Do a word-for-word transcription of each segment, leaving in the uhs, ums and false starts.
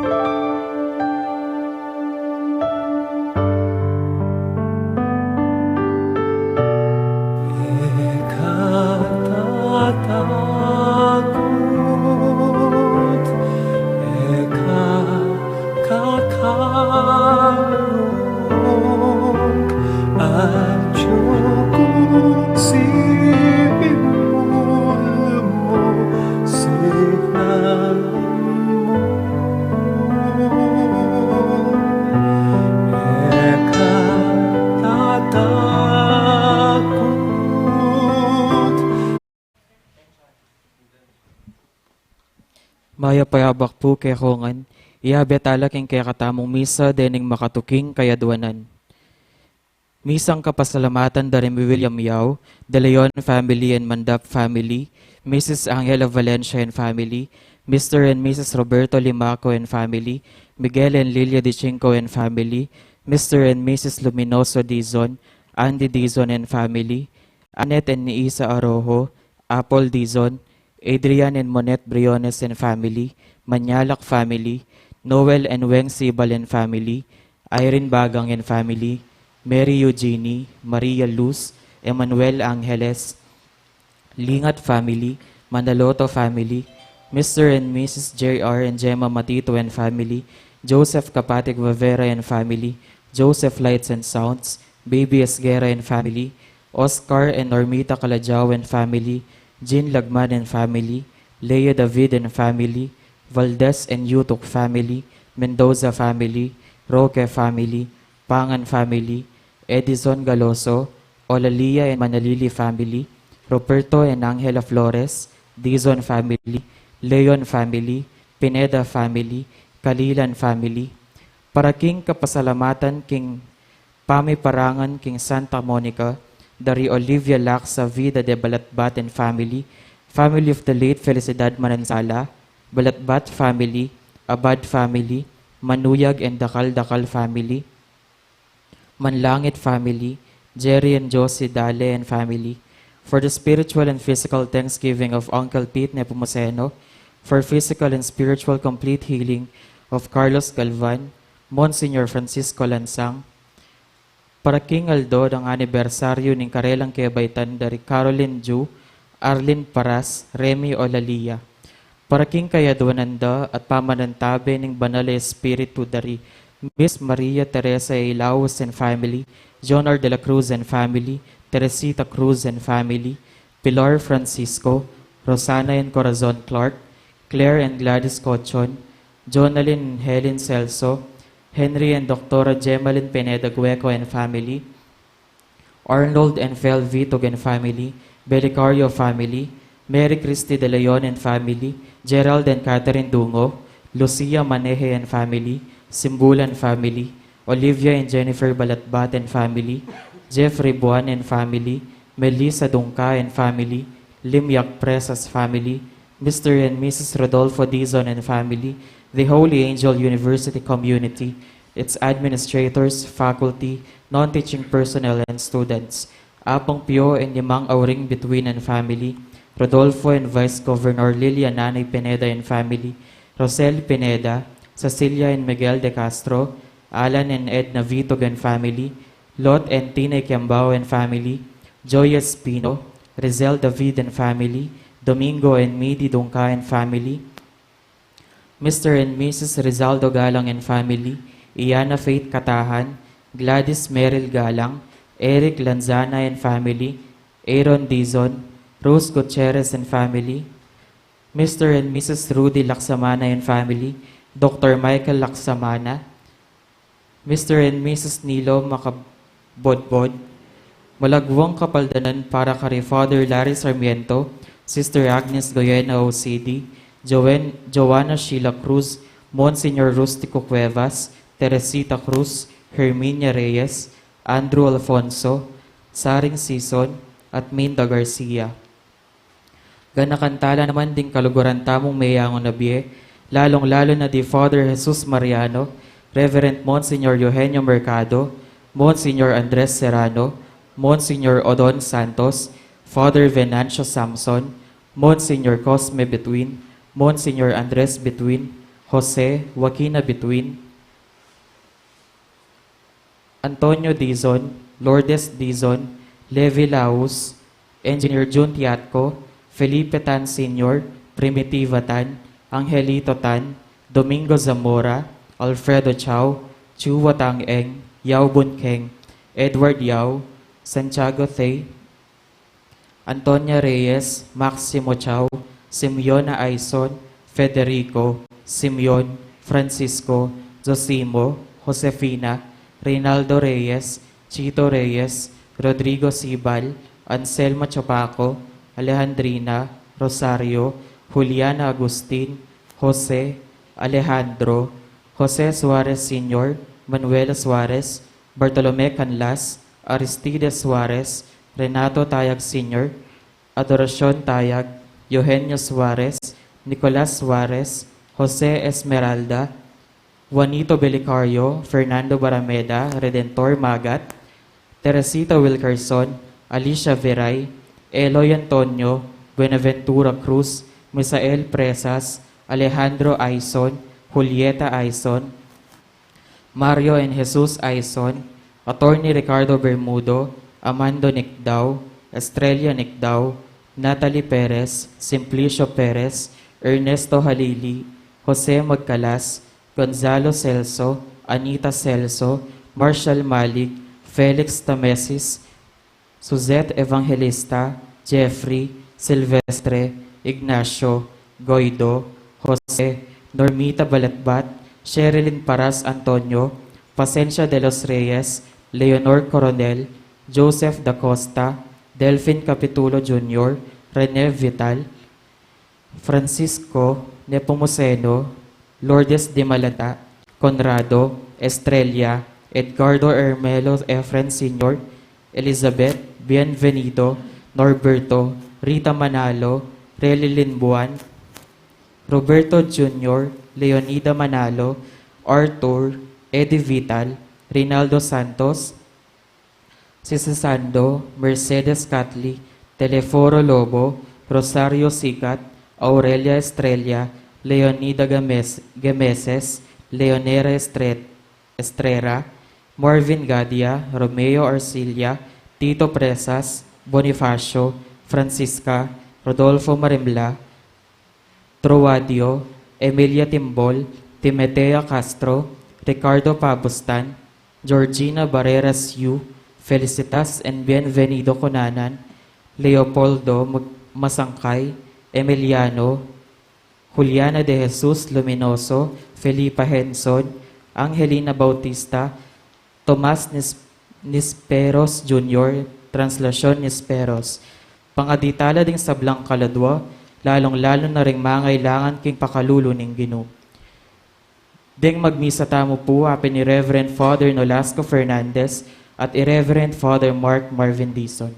E ka tatakut, e ka kakalung, atyu ku sipimul mu, sinanmu. E ka tatakut. Mayap a yabak pu kekongan, iyabe tala king kekatamung misa dening makatuking kayadwanan. Misang kapasalamatan da ri William Yao, De Leon family and Mandap family, Missus Angela Valencia and family, Mister and Missus Roberto Limaco and family, Miguel and Lilia Dichinco and family, Mister and Missus Luminoso Dizon, Andy Dizon and family, Annette and Niisa Arojo, Apple Dizon, Adrian and Monette Briones and family, Manyalak family, Noel and Weng Sibal and family, Irene Bagang and family, Mary Eugenie, Maria Luz, Emmanuel Angeles, Lingat family, Manaloto family, Mister and Missus J R and Gemma Matito and family, Joseph Kapati Guevara and family, Joseph Lights and Sounds, Baby Esguerra and family, Oscar and Normita Calajao and family, Jean Lagman and family, Leo David and family, Valdez and Yutuk family, Mendoza family, Roque family, Pangan family, Edison Galoso, Olalia and Manalili family, Roberto and Angela Flores, Dizon family, Leon family, Pineda family, Kalilan family. Para king kapasalamatan king pamiparangan king Santa Monica, da ri Olivia Laksa Vida de Balatbat and family, family of the late Felicidad Manansala, Balatbat family, Abad family, Manuyag and Dakal-Dakal family, Manlangit family, Jerry and Josie Dale and family, for the spiritual and physical thanksgiving of Uncle Pete Nepomuceno, for physical and spiritual complete healing of Carlos Galvan, Monsignor Francisco Lansang, para king aldo dang anibersaryu ning karelang kebaitan da ri Caroline Ju, Arlene Paras, Remy Olalia. Para king kayadwanan da at pamanantabe ning Banal a Espiritu da ri Miss Maria Teresa A. Laus and family, John R. de la Cruz and family, Teresita Cruz and family, Pilar Francisco, Rosana and Corazon Clark, Claire and Gladys Cochon, Jonalyn and Helen Celso, Henry and Doctora Gemalyn Pineda Gueco and family, Arnold and Fel Vitug and family, Belicario family, Mary Christy De Leon and family, Gerald and Catherine Dungo, Lucia Maneje and family, Simbulan family, Olivia and Jennifer Balatbat and family, Jeffrey Buan and family, Melissa Dungca and family, Limyak Presas family, Mister and Missus Rodolfo Dizon and family, the Holy Angel University community, its administrators, faculty, non-teaching personnel, and students. Apang Pio and Yamang Auring Bituin and family, Rodolfo and Vice Governor Lilia Nanay Pineda and family, Rosel Pineda, Cecilia and Miguel de Castro, Alan and Edna Vitug and family, Lot and Tina Kiambao and family, Joy Espino, Rizal David and family, Domingo and Midi Dungca and family, Mister and Missus Rizaldo Galang and family, Iana Faith Katahan, Gladys Meril Galang, Eric Lanzana and family, Aaron Dizon, Rose Gutierrez and family, Mister and Missus Rudy Laksamana and family, Doctor Michael Laksamana, Mister and Missus Nilo Makabodbod. Malagwang kapaldanan para kari Father Larry Sarmiento, Sister Agnes Goyena O C D, Joen-, Joanna Sheila Cruz, Monsignor Rustico Cuevas, Teresita Cruz, Herminia Reyes, Andrew Alfonso, Saring Sison, at Minda Garcia. Ganakan tala naman ding kaluguran tamung meyangu na bie, lalung-lalu na di Father Jesus Mariano, Reverend Monsignor Eugenio Mercado, Monsignor Andres Serrano, Monsignor Odon Santos, Father Venancio Samson, Monsignor Cosme Between, Monsignor Andres Between, Jose Joaquina Bituin, Antonio Dizon, Lourdes Dizon, Levi Laus, Engineer Jun Tiatco, Felipe Tan Senior, Primitiva Tan, Angelito Tan, Domingo Zamora, Alfredo Chao, Chu Watang Eng, Yao Bun Keng, Edward Yao, Santiago Thay, Antonia Reyes, Maximo Chao, Simeona Aison, Federico, Simeon, Francisco, Zosimo, Josefina, Reynaldo Reyes, Chito Reyes, Rodrigo Sibal, Anselma Chopaco, Alejandrina, Rosario, Juliana Agustin, Jose, Alejandro, Jose Suarez Senior, Manuela Suarez, Bartolome Canlas, Aristides Suarez, Renato Tayag Senior, Adoracion Tayag, Eugenio Suarez, Nicolas Suarez, Jose Esmeralda, Juanito Belicario, Fernando Barameda, Redentor Magat, Teresita Wilkerson, Alicia Veray, Eloy Antonio, Buenaventura Cruz, Misael Presas, Alejandro Aison, Julieta Aison, Mario and Jesus Aison, Attorney Ricardo Bermudo, Amando Nicdao, Estrella Nicdao, Natalie Perez, Simplicio Perez, Ernesto Halili, Jose Magcalas, Gonzalo Celso, Anita Celso, Marshall Malig, Felix Tamesis, Suzette Evangelista, Jeffrey, Silvestre, Ignacio, Guido, Jose, Normita Balatbat, Sherilyn Paras Antonio, Pacencia de los Reyes, Leonor Coronel, Joseph da Costa, Delfin Capitulo Junior, Rene Vital, Francisco Nepomuceno, Lourdes de Malata, Conrado, Estrella, Edgardo Hermelo Efren Senior, Elizabeth, Bienvenido, Norberto, Rita Manalo, Relilin Buan, Roberto Junior, Leonida Manalo, Arthur, Eddie Vital, Rinaldo Santos, Sisi Sando, Mercedes Catli, Teleforo Lobo, Rosario Sicat, Aurelia Estrella, Leonida Games-, Gemeses, Leonera Estre-, Estrera, Marvin Gadia, Romeo Arcilla, Tito Presas, Bonifacio, Francisca, Rodolfo Marimla, Troadio, Emilia Timbol, Timotea Castro, Ricardo Pabustan, Georgina Barreras Yu, Felicitas and Bienvenido Cunanan, Leopoldo Mag-, Masangkay, Emiliano, Juliana de Jesus Luminoso, Felipa Henson, Angelina Bautista, Tomas Nis-, Nisperos Junior, translasyun Nisperos. Pangadi tala ding sablang kaladwa, lalung-lalu na ring mangailangan king pakalulu ning Ginu. Deng magmisa tamu pu, apin i Reverend Father Nolasco Fernandez at i Reverend Father Mark Marvin Dizon.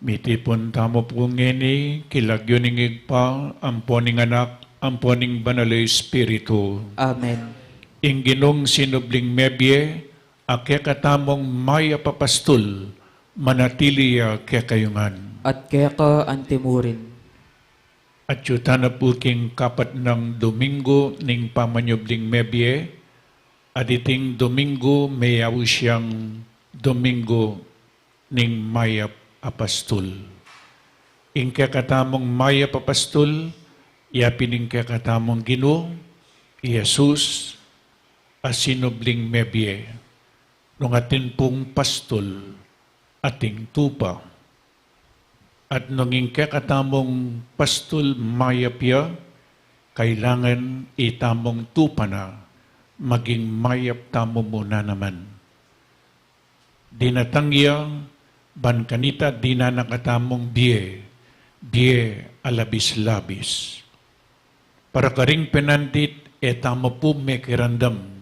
Mitipun tamu pu ngeni king lagyu ning Ibpa, ampo ning Anak, ampo ning Banal a Espiritu. Amen. Ing Ginung sinubling mebie, a kekatamung mayap a pastul, manatili ya kekayu ngan. At keka antimurin. Atyu tana pu king kapat nang Domingo ning pamanyubling mebie, At iting Dominggu, meyaus yang Dominggu ning Mayap a Pastul. Ing kekatamung Mayap a Pastul, ya pin ing kekatamung Ginu, i Jesus, a sinubling mebie, nung atin pung pastul, ating tupa. At nung ing kekatamung pastul mayap ya, kailangan itamung tupa na, maging mayap tamu mu na naman. Dinatang ya, ban kanita dinan na katamung bie, bie a labis-labis. Para karing penandit e tamu pu mekiramdam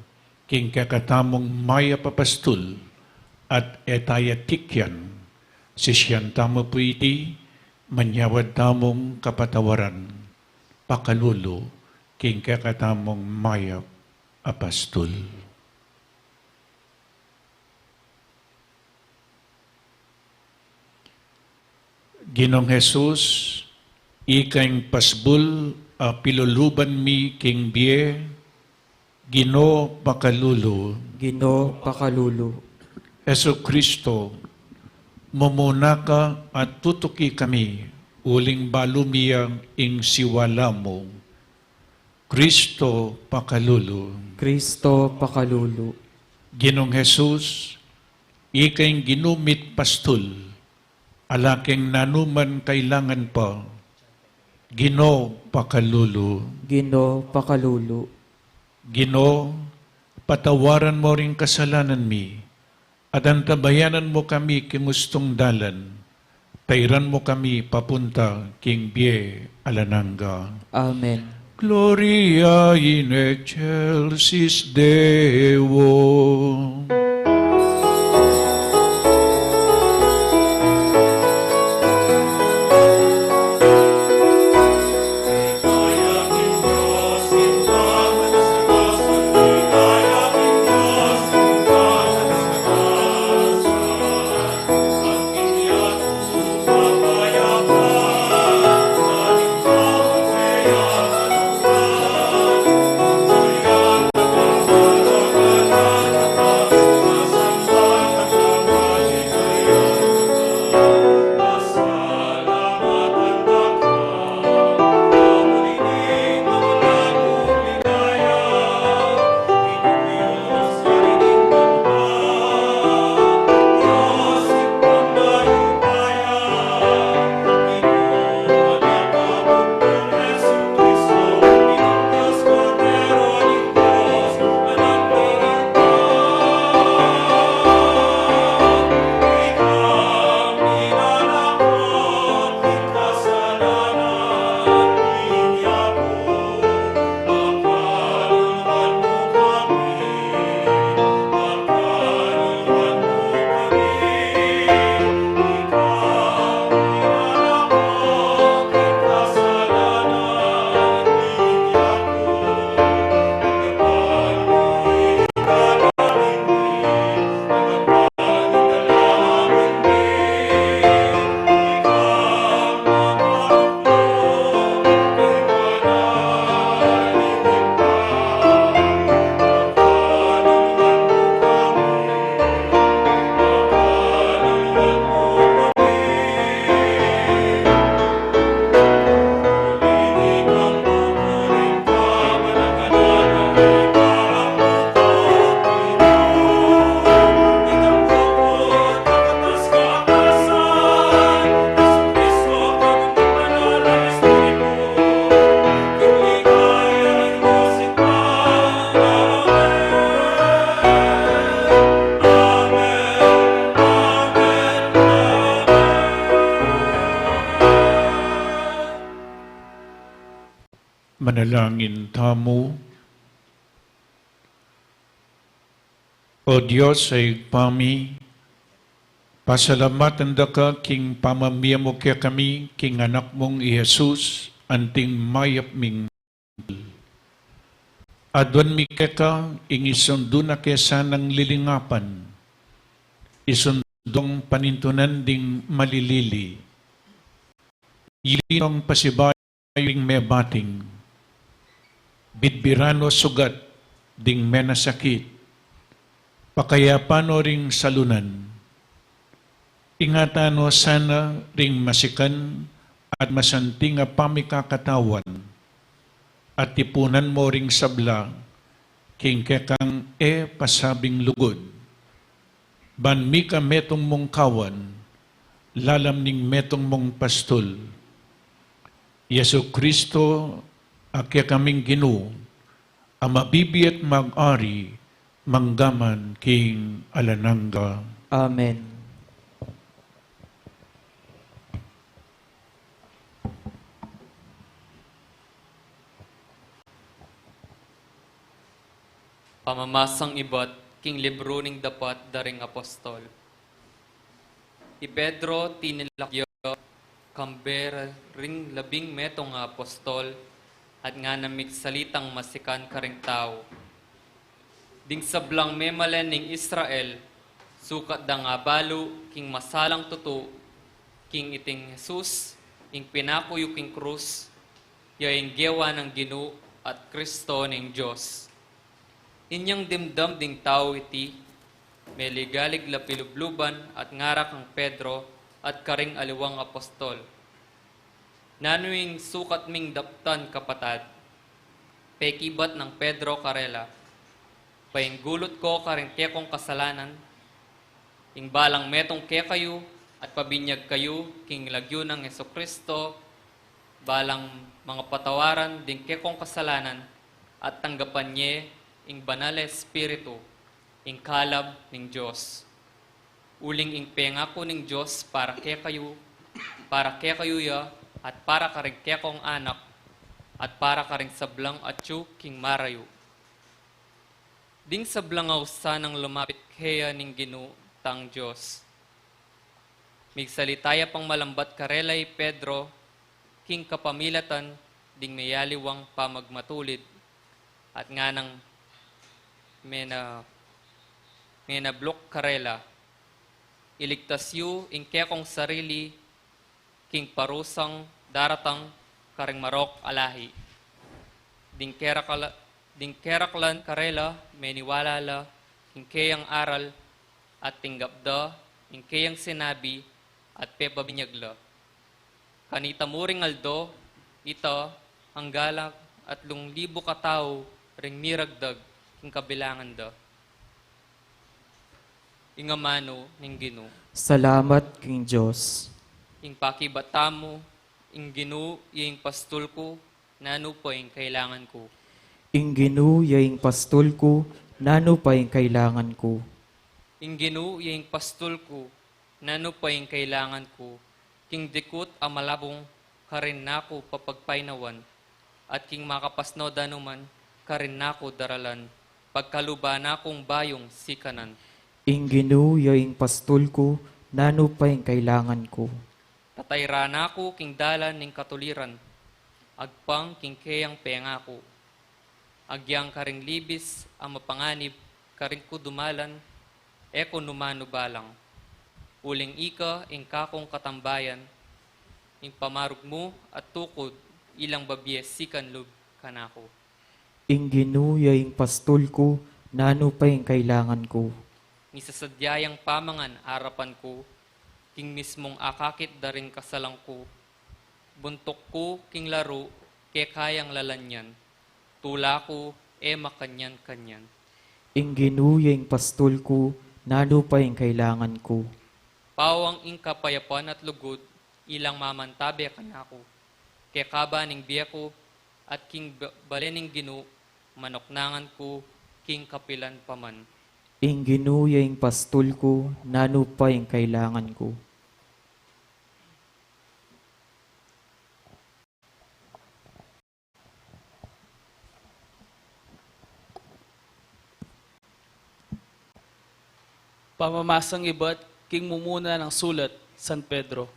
king kekatamung Mayap a Pastul, at e ta ya tikyan, sisian tamu pu iti, manyawad tamung kapatawaran, pakalulu king kekatamung Mayap a Pastul. Ginung Jesus, ika ing pasbul a piluluban mi king bie, Ginu pakalulu. Ginu pakalulu. Jesucristo, mumuna ka at tutuki kami, uling balu mi ya ing siwala mu. Cristo pakalulu. Cristo pakalulu. Ginung Jesus, ika ing Ginu mit pastul, ala keng nanuman kailangan pa, Ginu pakalulu. Ginu pakalulu. Ginu, patawaran mu ring kasalanan mi, at antabayanan mu kami king ustung dalan, tairan mu kami papunta king bie alang angga. Amen. Gloria in excelsis Deo. Manalangin tamu. O Dios a Ibpa mi, pasalamatan da ka king pamamie mu kekami king Anak mung i Jesus, anting mayap ming. Aduan mi keka ing isundu na ke sanang lilingapan, isundung panintunan ding malilili. Ilinong pasibayu ing mebating, bidbiran o sugat ding menasakit, Pakayapan no ring salunan. Ingatan no sana ring masikan at masanting a pamikakatawan, at tipunan mo ring sabla king kekang e pasabing lugud. Ban mika metung mung kawan, lalam ning metung mung pastul, Jesu Kristo, a kekaming Ginu, a mabibie at mag-ari, manggaman king alang angga. Amen. Pamamasang ibat king libru ning dapat da ring apostol. I Pedro, tinilak ya, kambe ring labing metung a apostol, at ngana migsalitang masikan karing tau. Ding sablang memalen ning Israel, sukat dang abalu king masalang tutu, king iting Jesus, ing pinaku yu king krus, ya ing gewa nang Ginu at Kristo ning Dios. Inyang dimdam ding tau iti, meligalig la pilubluban at ngara kang Pedro at karing aliwang apostol, "Nanu ing sukat ming daptan, kapatad?" Pekibat nang Pedro karela, "Painggulut ko karing kekong kasalanan, ing balang metung kekayu at pabinyag kayu king lagyu nang Jesu Kristo, balang mangapatawaran ding kekong kasalanan at tanggapan ye ing Banal a Espiritu, ing kalab ning Dios. Uling ing pengaku ning Dios para kekayu, para kekayu ya, at para karing kekong anak, at para karing sablang atyu king marayu." Ding sablang ausan nang lumapit keya ning Ginu tang Dios. Migsalita ya pang malambat karela i Pedro, king kapamilatan ding meyaliwang pamagmatulid, at nganang mena-, menabluk karela, "Iligtas yu ing kekong sarili king parusang daratang karing marok a lahi." Ding kerakala-, ding keraklan karela meniwala la king keyang aral, at tinggap da ing keyang sinabi, at pepabinyag la. Kanita mu ring aldo, ita, angga la atlung libu katau ring miragdag king kabilangan da. Ing amanu ning Ginu. Salamat king Dios. Ing pakibat tamu, ing Ginu ya ing pastul ku, nanu pa ing kailangan ku? Ing Ginu ya ing pastul ku, nanu pa ing kailangan ku? Ing Ginu ya ing pastul ku, nanu pa ing kailangan ku? King dikut a malabung, karin na ku papagpainawan, at king makapasno danuman, karin na ku daralan, pagkaluban na kung bayung sikanan. Ing Ginu ya ing pastul ku, nanu pa ing kailangan ku? Tatairan na ku king dalan ning katuliran, agpang king keyang pengaku. Agyang karing libis a mapanganib, karin ku dumalan, e ku numanu balang. Uling ika ing kakung katambayan, ing pamarug mu at tukud, ilang babie sikan lub kanaku. Ing Ginu ya ing pastul ku, nanu pa ing kailangan ku? Misasadya yang pamangan arapan ku, king mismung akakit da ring kasalang ku. Buntuk ku king laru, kekayang lalanyan. Tula ku, e makanyan-kanyan. Ing Ginu ya ing pastul ku, nanu pa ing kailangan ku? Pawang ing kapayapan at lugud, ilang mamantabe kanaku. Kekaba ning bie ku, at king ba-, bale ning Ginu, manuknangan ku, king kapilan pa man. Ing Ginu ya ing pastul ku, nanu pa ing kailangan ku? Pamamasang ibat king mumuna nang sulat San Pedro.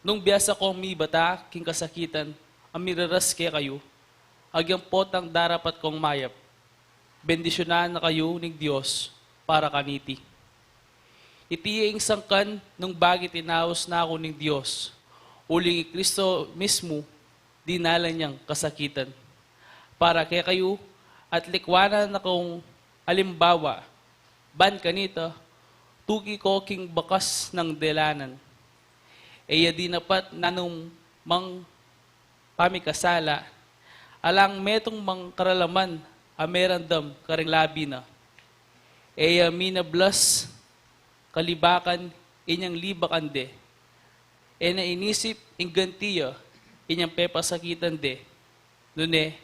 Nung biasa kong mibata king kasakitan a miraras kekayu, agyang potang darapat kong mayap, bendisyunan na kayu ning Dios para kaniti. Iti ya ing sangkan nung bagi tinaus na ku ning Dios, uling i Kristo mismu dinalan yang kasakitan para kekayu, at likwanan na kung alimbawa, ban kanita, tuki ko king bakas nang delanan. E ya dinapat nanumang pamikasala, alang metung mang karalaman a merandam karing labi na. E ya minablas kalibakan inyang libakan de. E na inisip ing ganti ya inyang pepasakitan de. Nune,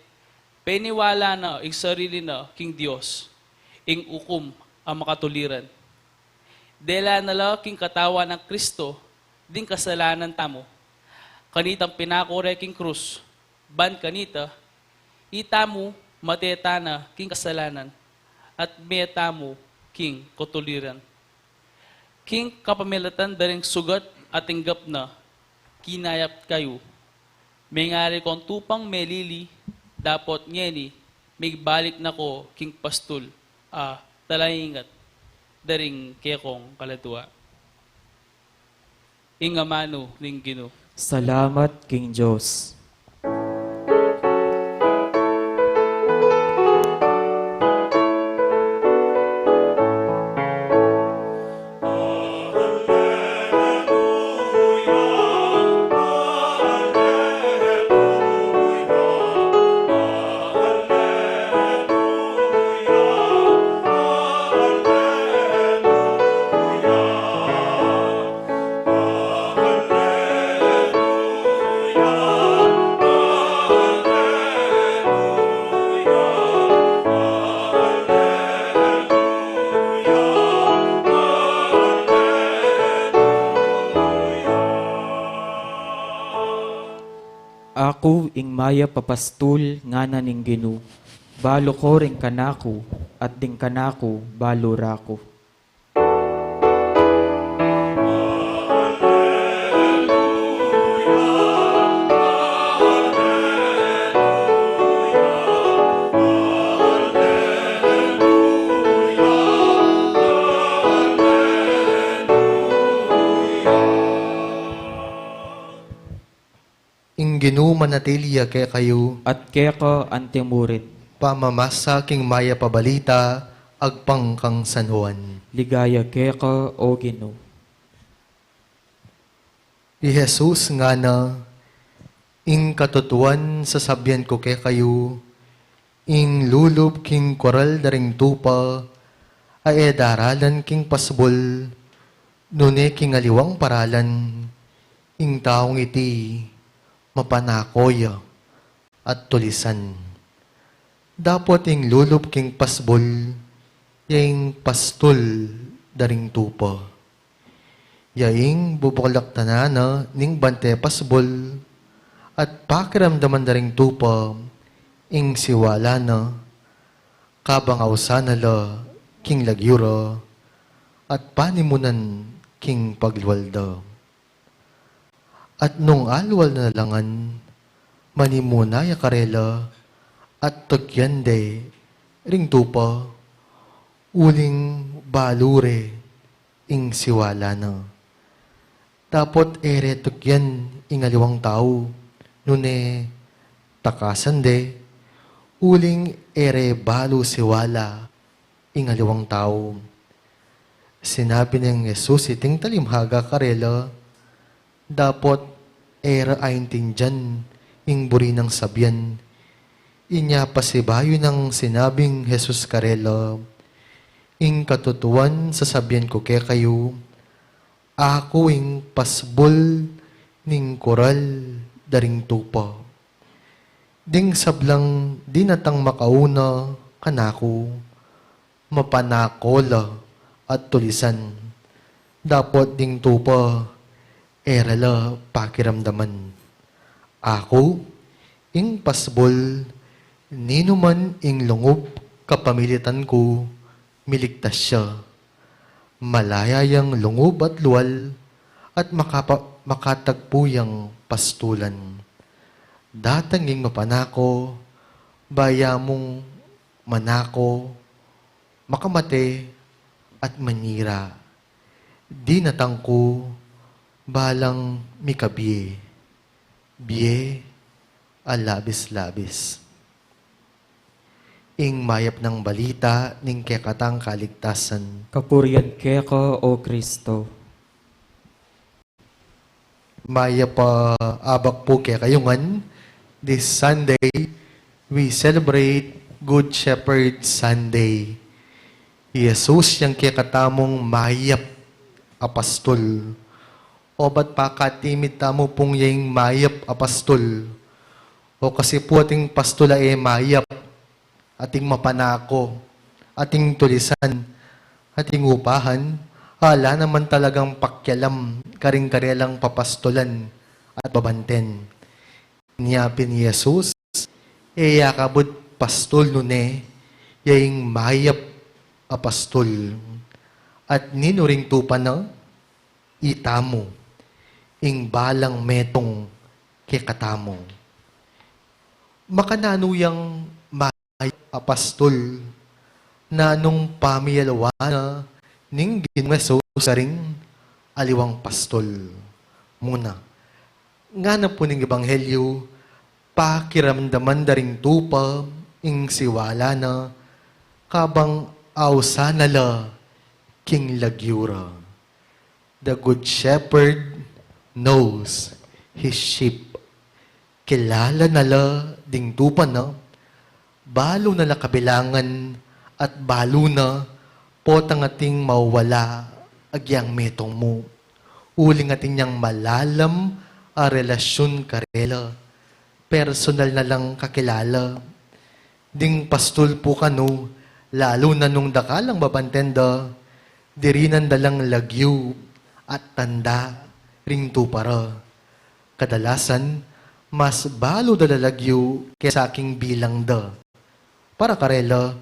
peniwala na ing sarili na king Dios, ing ukum a makatuliran. Dela na la king katawan nang Kristo ding kasalanan tamu, kanitang pinako re king krus, ban kanita, itamu mate tana king kasalanan, at mie tamu king katuliran. King kapamilatan da ring sugat a tinggap na, kinayap kayu. Mengari kong tupang melili, dapot ngeni, mibalik na ko king pastul a talaingat da ring kekong kaladua. Ing amanu ning Ginu. Salamat king Dios. Aku ing mayap a pastul, ngana ning Ginu, balu ko ring kanaku, at ding kanaku balu ra ku. Ing Ginu manatili ya kekayu. At keka antimurin. Pamamasa king mayap a balita agpang kang San Juan. Ligaya keka, O Ginu. I Jesus ngana, ing katutuan sasabian ku kekayu, ing lulub king kural da ring tupa, a e daralan king pasbul, nune king aliwang paralan, ing taung iti, mapanako ya, at tulisan. Dapot ing lulub king pasbul, ya ing pastul da ring tupa. Ya ing bubuklaktanan na ning bante pasbul, at pakiramdaman da ring tupa, ing siwala na, kabang ausan na la king lagyu ra, at panimunan king paglual da. At nung alwal na la ngan, manimuna ya karela, at tukyan de ring tupa, uling balu re ing siwala na. Dapot e re tukyan ing aliwang tau, nune takasan de, uling e re balu siwala ing aliwang tau. Sinabi neng Jesus iting talinghaga karela, dapot e ra aintindian ing buri nang sabian. Inya pasibayu nang sinabing Jesus karela, ing katutuan sasabian ku kekayu, aku ing pasbul ning kural da ring tupa. Ding sablang dinatang makauna kanaku, mapanako la at tulisan. Dapot ding tupa, e ra la pakiramdaman. Aku, ing pasbul, ninuman ing lungub kapamilitan ku, miligtas ya. Malaya yang lungub at lual, at makapa-, makatagpu yang pastulan. Datang ing mapanako, baya mung manako, makamate, at manira. Dinatang ku, balang mikabie. Bie a labis-labis. Ing mayap nang balita ning kekatang kaligtasan. Kapurian keka, O Kristo. Mayap a abak pu kekayu ngan. This Sunday, we celebrate Good Shepherd Sunday. I Jesus yang kekatamung mayap a pastul. Obat pakatimit tamu pung yaing mayap a pastul? O kasi pu ating pastul a e mayap, ating mapanako, ating tulisan, ating upahan, ala naman talagang pakialam karing karelang papastulan at babanten. Inya pin i Jesus, e ya kabud pastul nune, yaing mayap a pastul. At ninu ring tupa na? Itamu, ing balang metung kekatamu. Makananu yang mayap a pastul? Nanung pamiyalwan na ning Ginung Jesus karing aliwang pastul? Muna, ngana pu ning Ebanghelyo, pakiramdaman da ring tupa ing siwala na, kabang ausan na la king lagyu ra. The Good Shepherd knows his sheep. Kilala na la ding tupa na, balu na la kabilangan at balu na potang atin mawala agyang metung mu. Uling atin yang malalam a relasyun karela, personal na lang kakilala. Ding pastul pu kanu, lalu na nung dakal lang babanten da, dirinan da lang lagyu at tanda ring tupa ra. Kadalasan, mas balu da la lagyu kesa king bilang da. Para karela,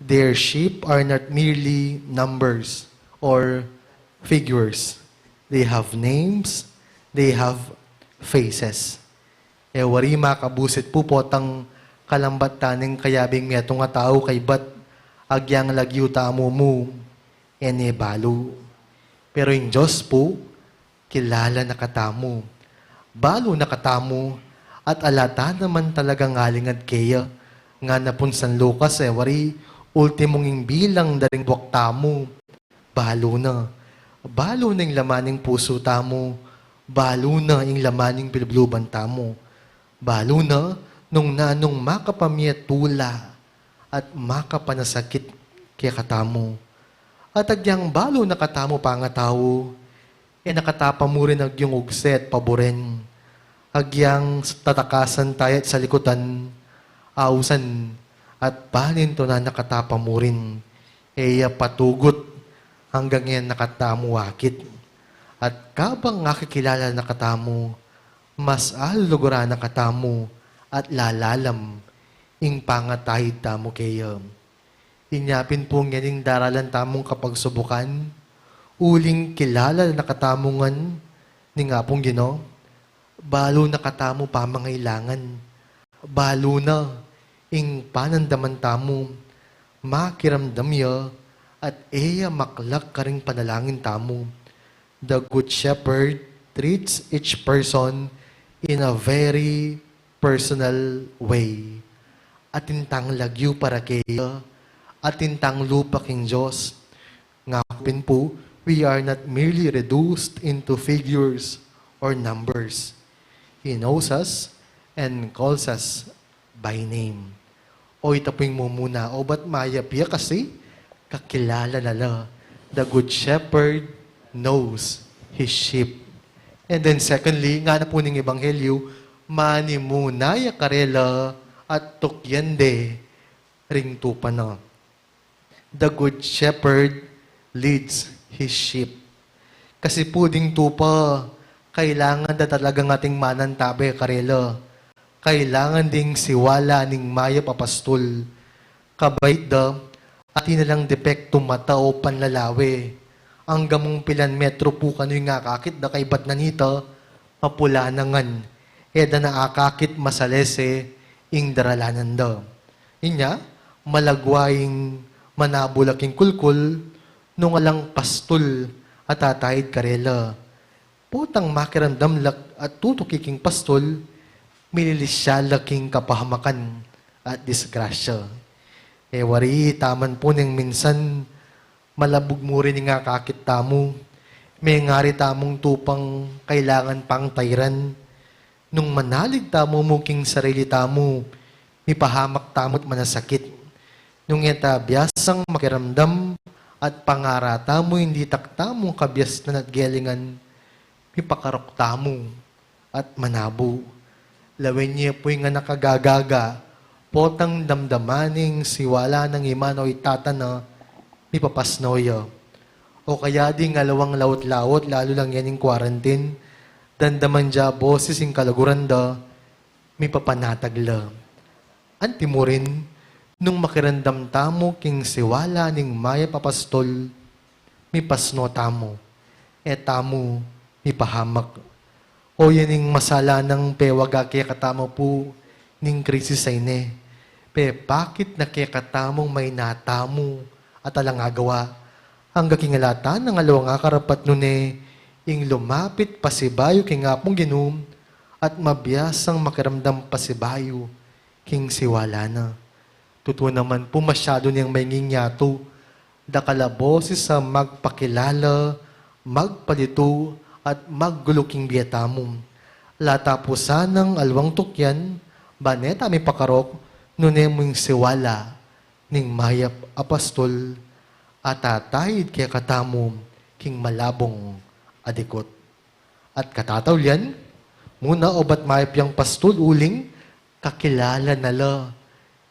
their sheep are not merely numbers or figures. They have names, they have faces. E wari makabusit pu potang kalambat ta ning kayabing metung a tau kaybat agyang lagyu tamu mu, e ne balu. Pero ing Dios pu, kilala na katamu. Balu na katamu, at ala ta naman talagang alingad keya. Ngana pun San Lucas, e wari, ultimung ing bilang da ring buak tamu, balu na. Balu na ing laman ning pusu tamu, balu na ing laman ning bilubluban tamu. Balu na nung nanung makapamiatula at makapanasakit kekatamu. At agyang balu na katamu pangatau, e na kata pa murin agyung ugse at paburen. Agyang tatakasan taya at salikutan, ausan, at panintunan na kata pa murin. E ya patugut anggang e na katamu akit. At kabang akikilala na katamu, mas aluluguran na katamu at lalalam ing pangatahid tamu keya. Inya pin pu ngening daralan tamung kapagsubukan, uling kilala na katamu ngan ning Apung Ginu, balu na katamu pamangailangan. Balu na ing panandaman tamu, makiramdam ya, at e ya maklak karing panalangin tamu. The Good Shepherd treats each person in a very personal way. Atin tang lagyu para keya, atin tang lupa king Dios. Ngana pin pu, we are not merely reduced into figures or numbers. He knows us and calls us by name. O ita pu ing mumuna, obat mayap ya kasi kakilala na la. The Good Shepherd knows his sheep. And then secondly, ngana pu ning Ebanghelyo, manimuna ya karela at tukyan de ring tupa na. The Good Shepherd leads his sheep. Kasi pu ding tupa, kailangan da talagang ating manantabe karela. Kailangan ding siwala ning mayap a pastul. Kabait da, atin na lang depektu mata o panlalawe. Anggang mung pilan metro pu kanu ing akakit da kaybat na nita, mapula na ngan. E da na akakit masalese ing daralanan da. Inya, malagwa ing manabul a king kulkul, nung alang pastul a tatahid karela. Potang makiramdam la at tutuki king pastul, mililisya la king kapahamakan at disgrasya. E wari, taman pu neng minsan, malabug mu rin ing akakit tamu. Mengari tamung tupang kailangan pang tairan. Nung manalig tamu mu king sarili tamu, mipahamak tamu't manasakit. Nung e ta biasang makiramdam at pangara tamu ing ditak tamung kabiasnan at gelingan, mipakarok tamu at manabu. Lawen ye pu ing anak a gagaga, potang damdaman ing siwala nang ima na o itata na, mipapasno ya. O kaya ding alwang laut-laut, lalu lang yan ing quarantine, damdaman da boses ing kaluguran da, mipapanatag la. Anti mu rin, nung makiramdam tamu king siwala ning mayap a pastol, mipasno tamu, e tamu mipahamak. O yan ing masala nang pewaga kekatamu pu ning krisis a ini. Pepakit na kekatamung maina tamu at alang agawa. Angga king ala ta nang alwang akarapat nune ing lumapit pasibayu king Apung Ginu at mabiasang makiramdam pasibayu king siwala na. Tutu naman pu, masyadu neng maingyatu, dakal a boses a magpakilala, magpalitu, at maggulu king bie tamu. Ala ta pu sanang alwang tukyan, ban e ta mipakarok, nune mu ing siwala ning mayap a pastol, a tataid kekatamu king malabung a dikut. At katataulian, muna, obat mayap yang pastol uling kakilala na la.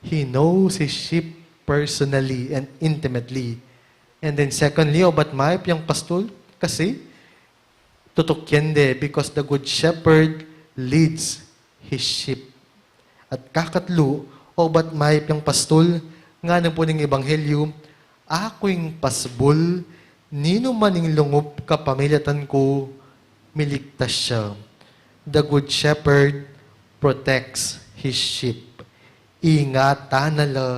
He knows his sheep personally and intimately. And then secondly, obat mayap yang pastol, kasi tutukyan de, because the good shepherd leads his sheep. At kakatlu, obat mayap yang pastol, ngana pu ning ebanghelyu, "Aku ing pasbul, ninu man ing lungup kapamilatan ku, miligtas ya." The good shepherd protects his sheep. Ingatan na la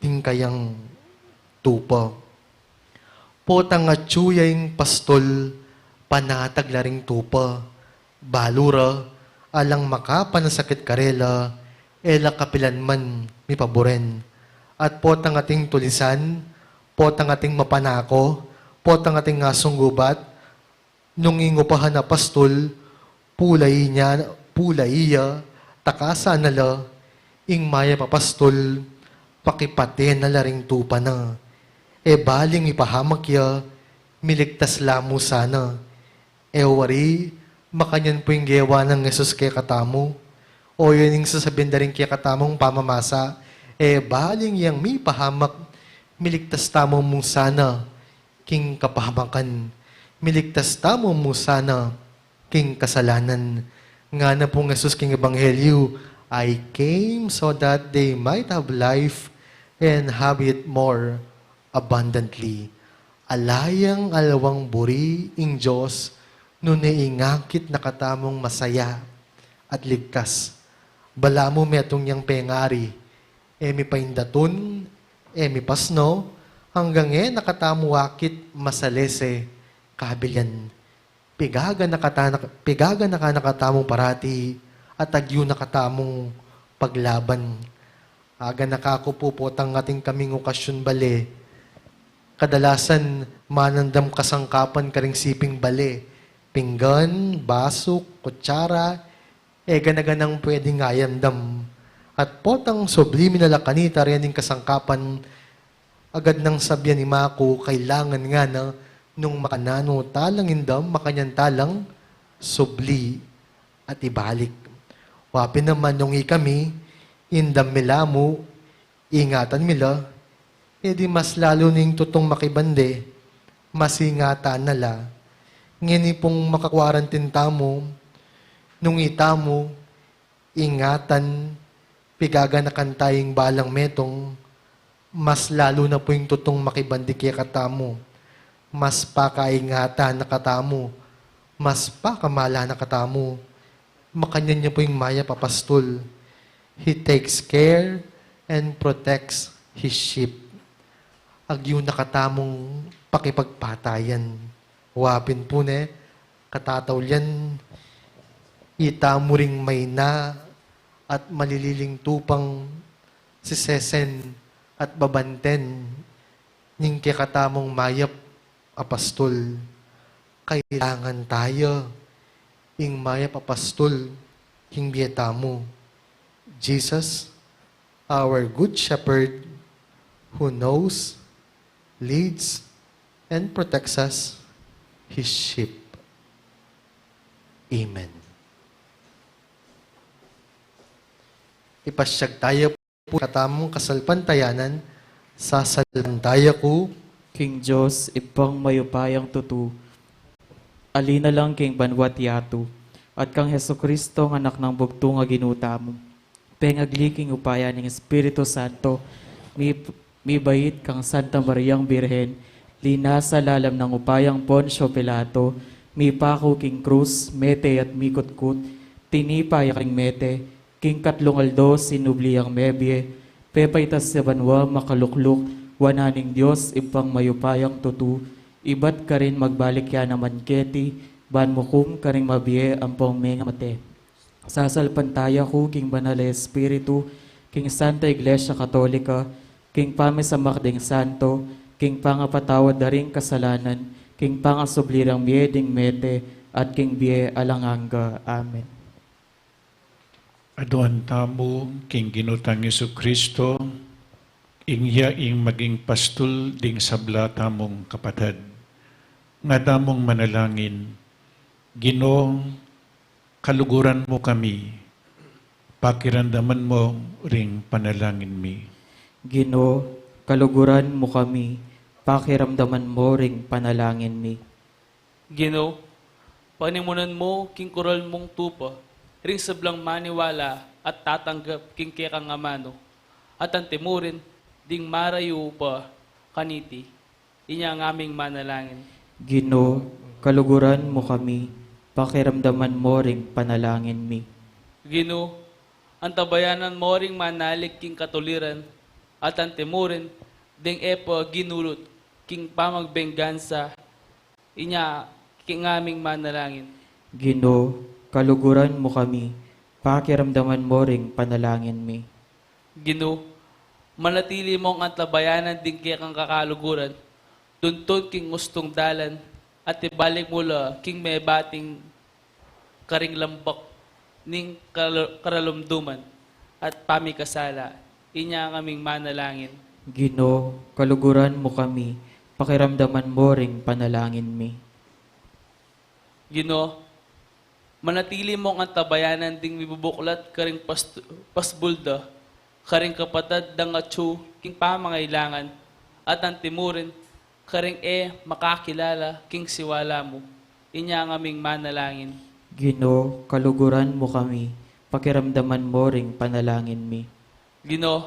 ding kayang tupa. Potang atyu ya ing pastol, panatag la ring tupa. Balu ra, alang makapanasakit karela, e la kapilan man mipaburen. At potang ating tulisan, potang ating mapanako, potang ating asung gubat, nung ing upahan a pastol, pulai ne, pulai ya, takasan na la, ing mayap a pastol, pakipate na la ring tupa na. E baling ipahamak ya, miligtas la mu sana. E wari, makanyan pu ing gewa nang Jesus kekatamu. O yan ing sasabian da ring kekatamung pamamasa, e baling yang mipahamak, miligtas tamu mu sana king kapahamakan. Miligtas tamu mu sana king kasalanan. Ngana pung Jesus king ebanghelyu, "I came so that they might have life and have it more abundantly." Ala yang alwang buri ing Dios, nune ingakit na katamung masaya at ligtas. Balamu metung yang pengari, e mipaindatun, e mipasno, anggang e na katamu akit masalese kabilyan. Pigaganaka na, pigaganaka na katamu parati, at agyu na katamung paglaban. Aganaka ku pu potang atin kaming okasyun bale. Kadalasan, manandam kasangkapan karing siping bale. Pinggan, basu, kutsara, e gana-ganang pwedeng ayandam. At potang subli mi na la kanita reng kasangkapan, agad nang sabian i Maku, kailangan ngana nung makananu ta lang indam, makanyan ta lang subli at ibalik. Wa pin naman nung ikami, indam mi la mu, ingatan mi la, e di mas lalu ning tutung makiban de, mas ingatan na la. Ngeni pung maka-quarantine tamu, nung itamu, ingatan, pigaganakan ta ing balang metung, mas lalu na pu ing tutung makiban de kekatamu, mas pakaingatan na katamu, mas pakamala na katamu, makanyan ya pu ing mayap a pastul. He takes care and protects his sheep. Agyu na katamung pakipagpatayan. Wa pin pu ne, katataulian, itamu ring maina at malililing tupang sisesen at babanten ning kekatamung mayap a pastul. Kailangan taya ing mayap a pastul king bie tamu. Jesus, our Good Shepherd, who knows, leads, and protects us, his sheep. Amen. Ipasyag taya pu ing katamung kasalpantayanan. Sasalpantaya ku king Dios, Ibpang mayupayang tutu, ali na lang king banua't yatu, at kang Jesucristo, anak nang bugtung a Ginu tamu, pengagli king upaya ning Espiritu Santo, mi-, mibait kang Santa Mariang Birhen, linasa lalam nang upayang Poncio Pilato, mipaku king krus, mete at mikutkut, tinipa ya king mete, king katlung aldo sinubli yang mebie, pepaitas ya banua, makalukluk wanan ning Dios Ibpang mayupayang tutu, ibat karin magbalik ya naman keti, ban mukum karing mabie ampong mengamate. Sasalpantaya ku king Banal a Espiritu, king Santa Iglesia Katolika, king pamisamak ding santo, king pangapatawad da ring kasalanan, king pangasubli rang mie ding mete, at king bie alang angga. Amen. Aduan tamu king Ginu tang Jesucristo, ing ya ing maging pastul ding sabla tamung kapatad. Nga tamung manalangin. Ginu, kaluguran mu kami, pakiramdaman mu ring panalangin mi. Ginu, kaluguran mu kami, pakiramdaman mu ring panalangin mi. Ginu, panimunan mu king kural mung tupa ring sablang maniwala at tatanggap king kekang amanu, at antimurin ding marayu pa kaniti. Inya ngaming manalangin. Ginu, kaluguran mu kami, pakiramdaman mu ring panalangin mi. Ginu, antabayanan mu ring manalig king katuliran, at antimurin ding e pa ginulut king pamagbengansa. Inya ngaming manalangin. Ginu, kaluguran mu kami, pakiramdaman mu ring panalangin mi. Ginu, manatili mung antabayanan ding kekang kakaluguran, tuntun king ustung dalan, at ibalik mu la king mebating karing lambak ning kal-, karalumduman at pamikasala. Inya ngaming manalangin. Ginu, kaluguran mu kami, pakiramdaman mu ring panalangin mi. Ginu, manatili mung antabayanan ding mibubuklat karing pas-, pasbul da karing kapatad dang atyu king pamangailangan, at antimurin karing e makakilala king siwala mu. Inya ngaming manalangin. Ginu, kaluguran mu kami, pakiramdaman mu ring panalangin mi. Ginu,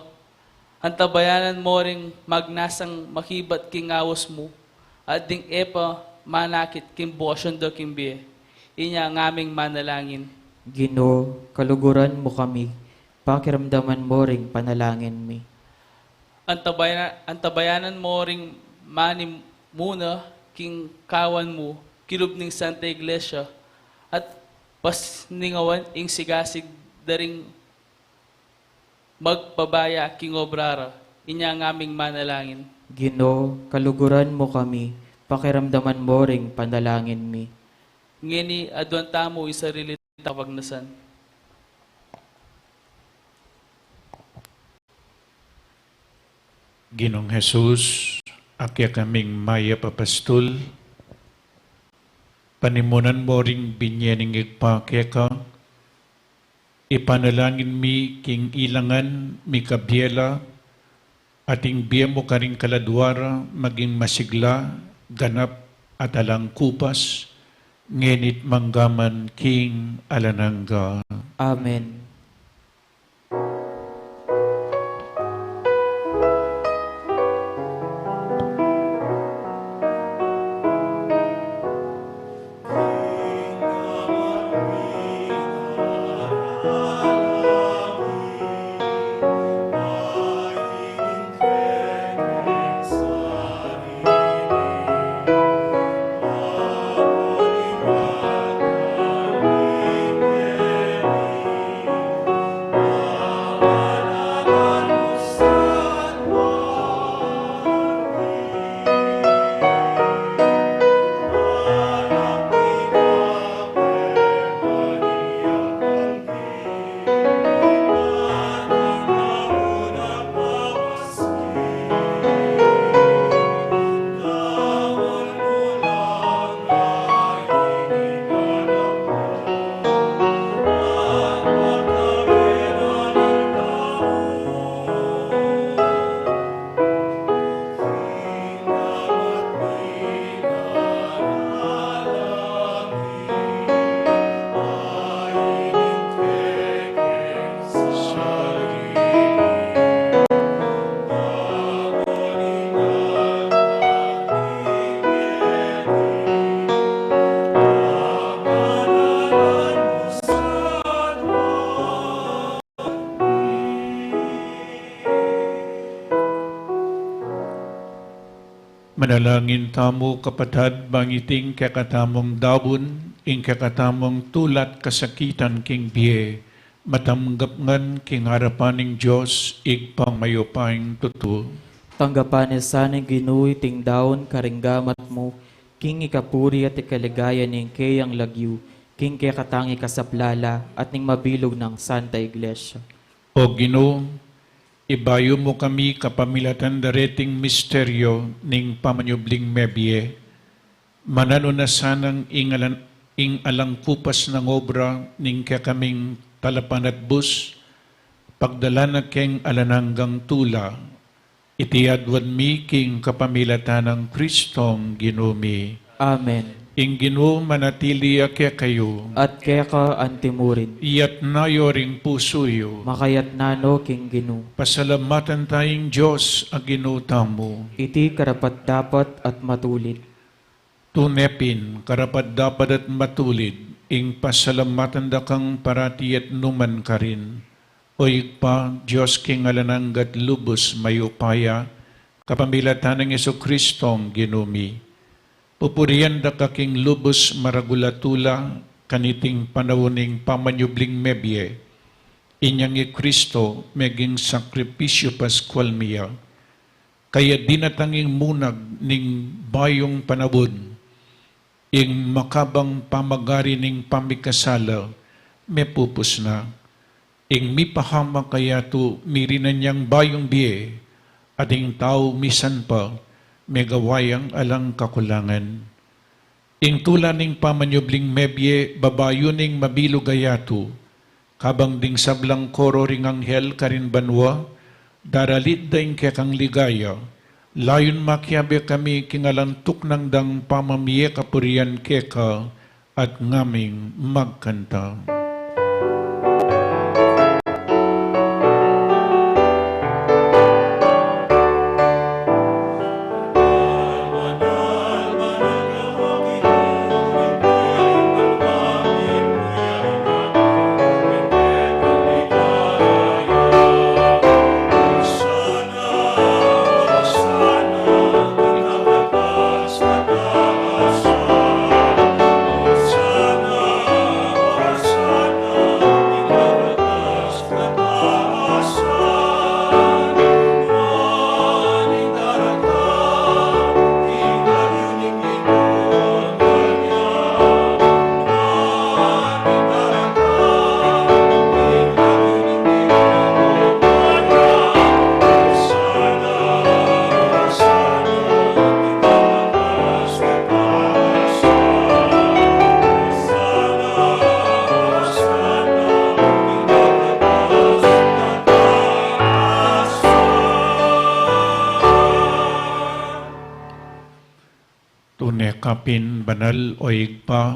antabayanan mu ring magnasang makibat king awus mu, at ding e pa manakit king bokasyon da king bie. Inya ngaming manalangin. Ginu, kaluguran mu kami, pakiramdaman mu ring panalangin mi. Antabaya-, antabayanan mu ring manimuna king kawan mu kilub ning Santa Iglesia, at pasningawan ing sigasig da ring magpabaya king obra ra. Inya ngaming manalangin. Ginu, kaluguran mu kami, pakiramdaman mu ring panalangin mi. Ngeni, aduan tamu ing sarili tang kapagnasan. Ginung Jesus, a kekaming mayap a pastul, panimunan mu ring binye ning Ibpa keka, ipanalangin mi king ilangan mikabie la, at ing bie mu karing kaladua ra maging masigla, ganap, at alang kupas, ngeni't manggaman king alang angga. Amen. Manalangin tamu, kapatad, bang iting kekatamung daun, ing kekatamung tula't kasakitan king bie, matanggap ngan king arapan ning Dios, Ibpang mayupayang tutu. Tanggapan ne sa ning Ginu iting daun karing gamat mu, king ikapuri at ikaligaya ning keyang lagyu, king kekatang ikasaplala, at ning mabilug nang Santa Iglesia. O Ginu, ibayu mu kami kapamilatan da reting misteryo ning pamanyubling mebie. Mananu na sanang ing alan-, ing alang kupas nang obra ning kekaming talapanatbus, pagdala na keng alang anggang tula. Iti aduan mi king kapamilatan nang Kristong Ginu mi. Amen. Ing Ginu manatili ya kekayu. At keka antimurin. Iyatna yu ring pusu yu. Makayatna no king Ginu. Pasalamatan ta ing Dios a Ginu tamu. Iti karapat-dapat at matulid. Tune pin, karapat-dapat at matulid, ing pasalamatan da kang parati at numan karin. O Ibpa, Dios king alang angga't lubus mayupaya, kapamilatan nang Jesucristong Ginu mi. Pupurian da ka king lubus maragul a tula, kaniting panaun ning pamanyubling mebie. Inyang i Cristo, meging sakripisyu Pascual mi ya. Kaya dinatang ing munag ning bayung panaun, ing makabang pamagari ning pamikasala, mepupus na. Ing mipahamak kayatu, mirinan yang bayung bie, at ing tau misan pa, megawa yang alang kakulangan. Ing tula ning pamanyubling mebie, babayu ning mabilug a yatu, kabang ding sablang koro ring anghel karin banua, daralit da ing kekang ligaya, layun makiabe kami king alang tuknang dang pamamie kapurian keka, at ngaming magkanta. Tune ka pin banal, o Ibpa,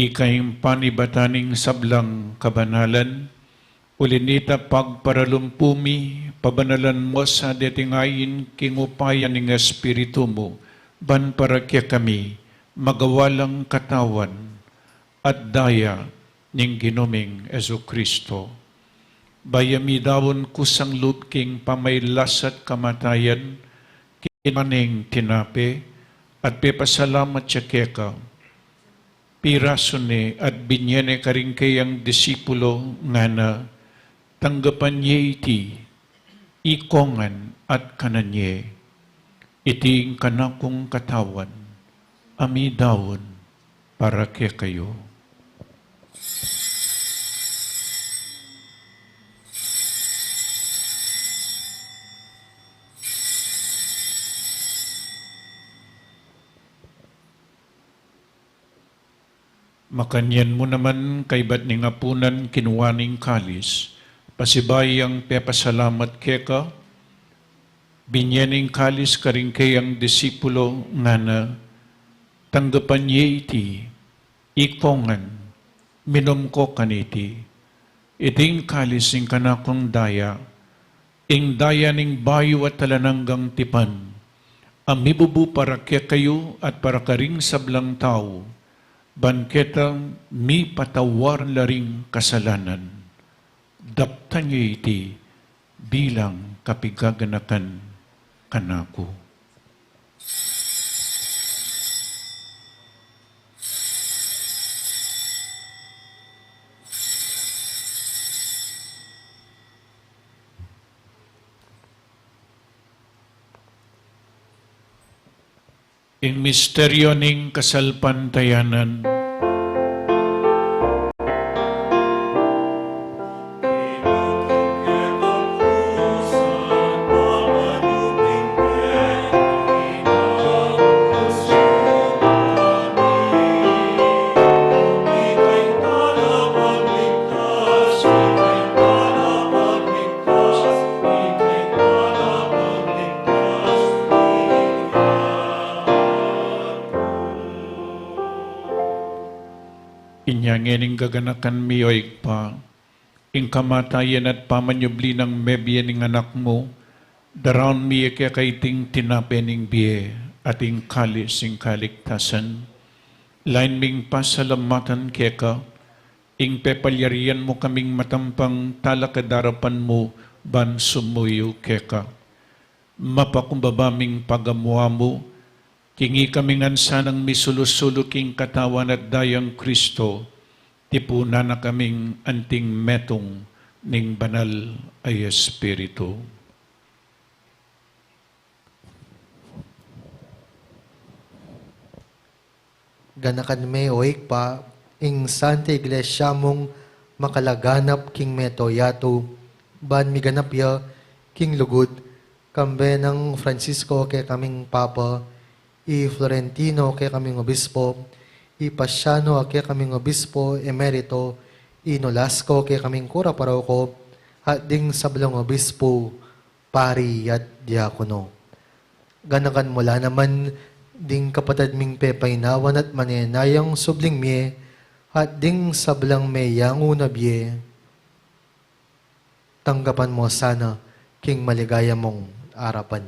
ika ing panibatan ning sablang kabanalan, uli na nita pagparalumpu mi, pabanalan mu sa deting ain king upaya ning Espiritu mu, ban para kekami, magawa lang katawan at daya ning Ginu ming Jesucristo. Baya midaun kusang lub king pamailas at kamatayan, kinua ne ing tinape, at pepasalamat ya keka. Pirasu ne at binie ne karing keyang disipulo, ngana, tanggapan ye iti, ikongan at kanan ye. Iti ing kanakung katawan, a midaun para kekayu. Makanyan mu naman kaybat ning apunan kinua ne ing kalis, pasibayu yang pepasalamat keka, binie ne ing kalis karing keyang disipulo, ngana, tanggapan ye iti, ikongan, minum ko kaniti. Iti ing kalis ning kanakung daya, ing daya ning bayu at alang anggang tipan, a mibubu para kekayu at para karing sablang tau, ban ketang mipatawad la ring kasalanan. Daptan ye iti bilang kapigaganakan kanaku. Ing misteryo ning kasalpantayanan. Inya ngening gaganakan mi, o Ibpa, ing kamatayan at pamanyubli nang mebie ning Anak mu, daraun mi keka iting tinape ning bie at ing kalis ning kaligtasan. Lain ming pasalamatan keka, ing pepalyarian mu kaming matampang talakad king arapan mu ban sumuyu keka. Mapakumbaba ming pagamu-amu king ikami ngan sanang misulu-sulu king Katawan at Dayang Kristo, tipunan na kaming anting metung ning Banal a Espiritu. Ganakan me, o Ibpa, ing Santa Iglesia mung makalaganap king mabilug a yatu, ban miganap ya king lugud, kambe nang Francisco a kekaming Papa, i Florentino a kekaming Obispo, i Paciano a kekaming Obispo Emerito, i Nolasco a kekaming Kura Paroko, at ding sablang obispo, pari at diakono. Ganakan mu la naman ding kapatad ming pepainawan at manenayang subling mie, at ding sablang meyangu na bie. Tanggapan mu sana king maligaya mung arapan.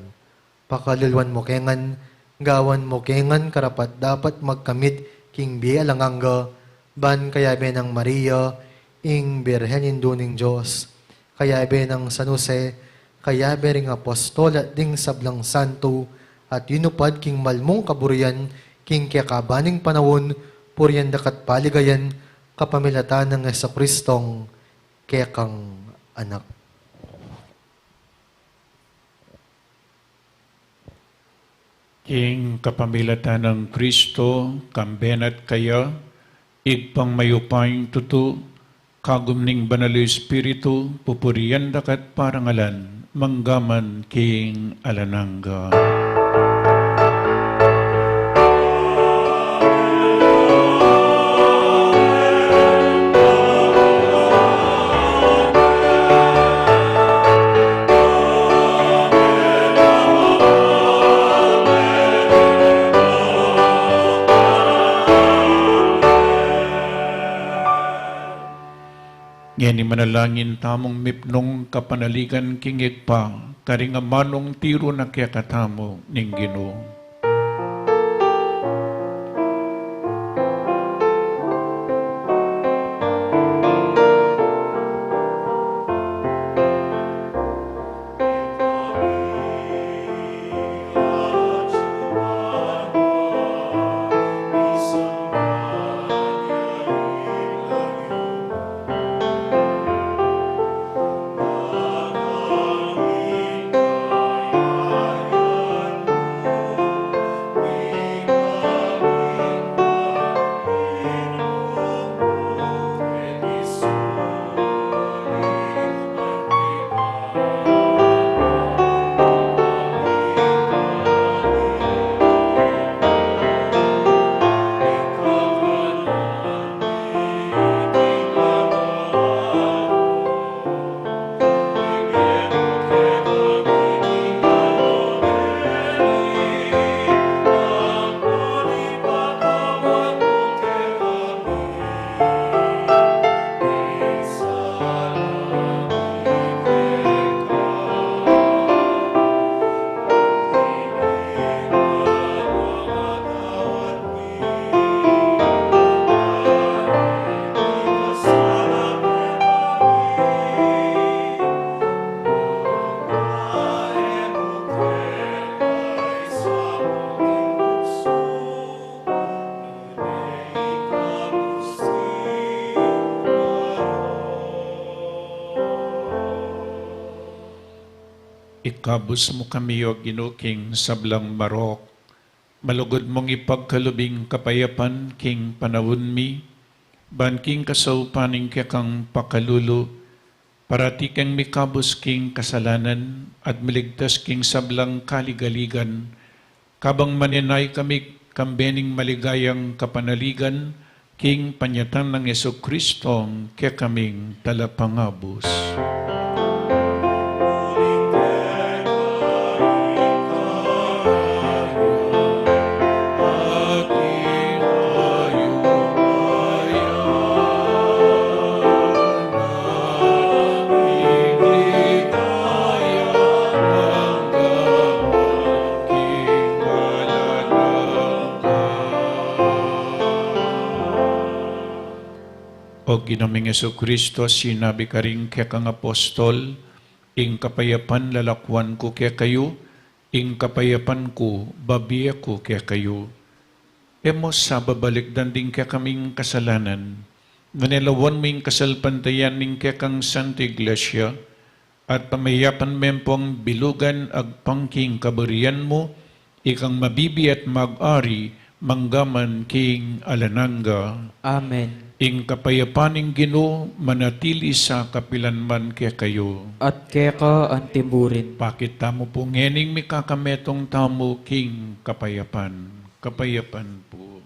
Pakaluluan mu ke ngan, gawan mu ke ngan karapat-dapat magkamit king bie alang angga, ban kayabe nang Maria, ing Birhen Indu ning Dios, kayabe nang San Jose, kayabe ring apostol at ding sablang santo, at yunupad king mal mung kaburian, king kekaban ning panaun, purian da ka at paligayan, kapamilatan nang Jesucristong kekang Anak. King kapamilatan nang Kristo, kambe na at kaya, Ibpang mayupayang tutu, kagum ning Banal a Espiritu, pupurian da ka at parangalan, mangga man king alang angga. Ngeni manalangin tamung mipnung kapanaligan king Ibpa, karing amanung tiru na kekatamu ning Ginu. Ikabus mu kami, O Ginu, king sablang marok, Malugud mung ipagkalub ing kapayapan king panaun mi, ban king kasaupan ning kekang pakalulu, parati keng mikabus king kasalanan, at miligtas king sablang kaligaligan, kabang manenaya kami kambe ning maligayang kapanaligan, king panyatang nang Jesucristong kekaming Talapangabus. O Ginu ming Jesucristo, sinabi karing kekang apostol, ing kapayapan lalakuan ku kekayu, ing kapayapan ku babie ku kekayu. E mu sa babalikdan ding kekaming kasalanan, nune lawan mu ing kasalpantayan ning kekang Santa Iglesia, at pamayapan me pung bilugan agpang king kaburian mu, ikang mabibie at mag-ari manggaman king alang angga. Amen. Ing kapayapan ning Ginu manatili sa kapilan man kekayu. At keka anti murin. Pakit tamu pu ngening mikakametung tamu king kapayapan. Kapayapan pu.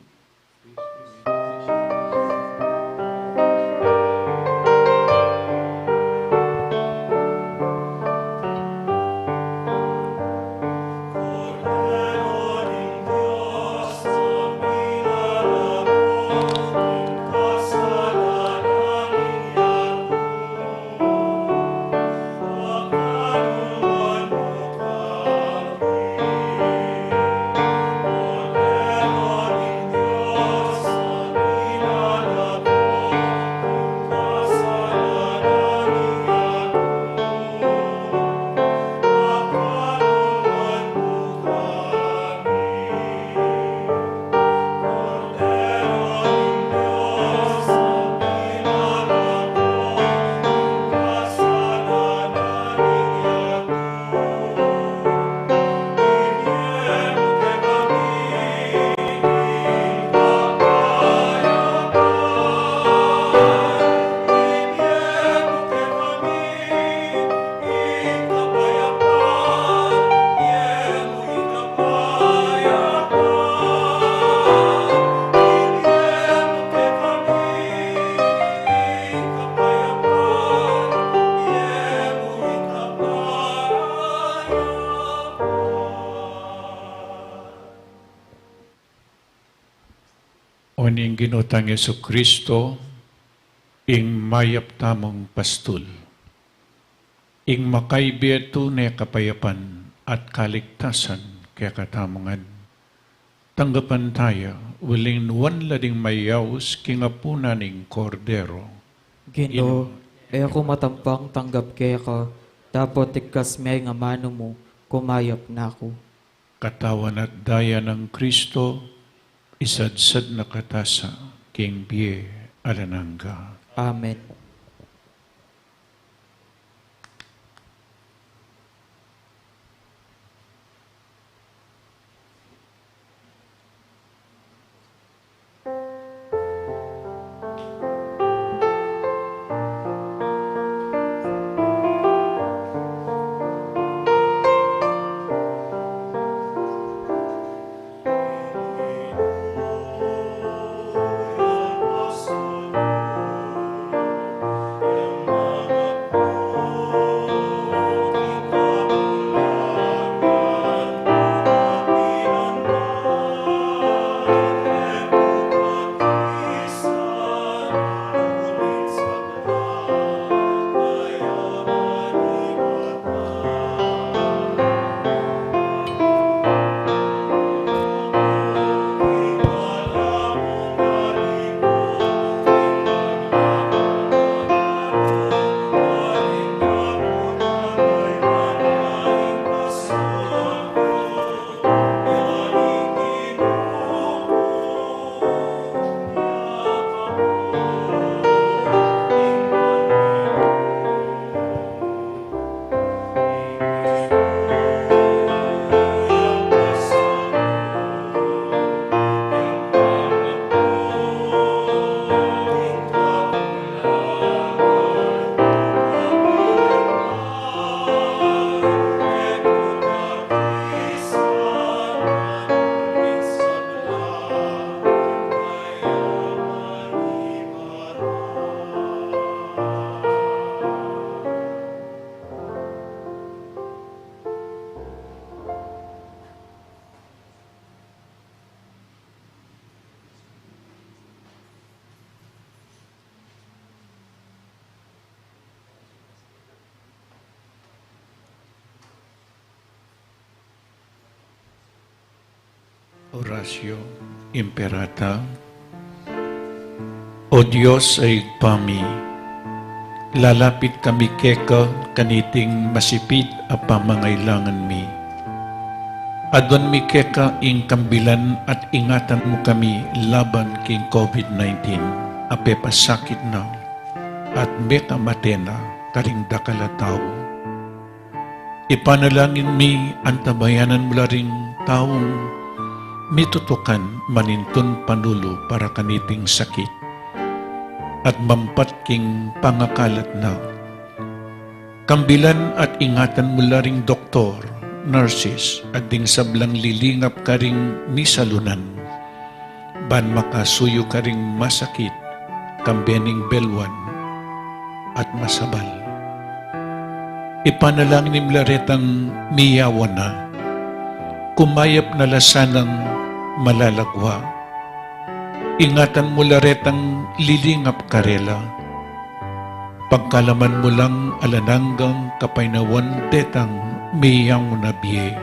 O ning Ginu tang Jesucristo, ing mayap tamung pastul, ing makaibie tune kapayapan at kaligtasan kekatamu ngan. Tanggapan taya uling nuan la ding mayaus king apunan ning Kordero. Ginu, e ku matampang tanggap keka, dapot tigkas me ing amanu mu, kumayap na ku. Katawan at daya nang Kristo, isadsad na kata sa king bie alang angga. Amen. Oratio Imperata. O Dios a Ibpa mi, lalapit kami keka kaniting masipit a pamangailangan mi. Aduan mi keka ing kambilan at ingatan mu kami laban king COVID nineteen a pepasakit na at mekamate na karing dakal a tau. Ipanalangin mi, antabayanan mu la ring taung mitutukan manintun panulu para kaniting sakit at mampat king pangakalat na. Kambilan at ingatan mu la ring doktor, nurses, at ding sablang lilingap karing misalunan ban makasuyu karing masakit, kambe ning belwan at masabal. Ipanalangin mu la retang miyawan na, kumayap na la sanang malalagwa. Ingatan mu la retang lilingap karela. Pagkalaman mu lang alang anggang kapaynawan detang meyangu na bie.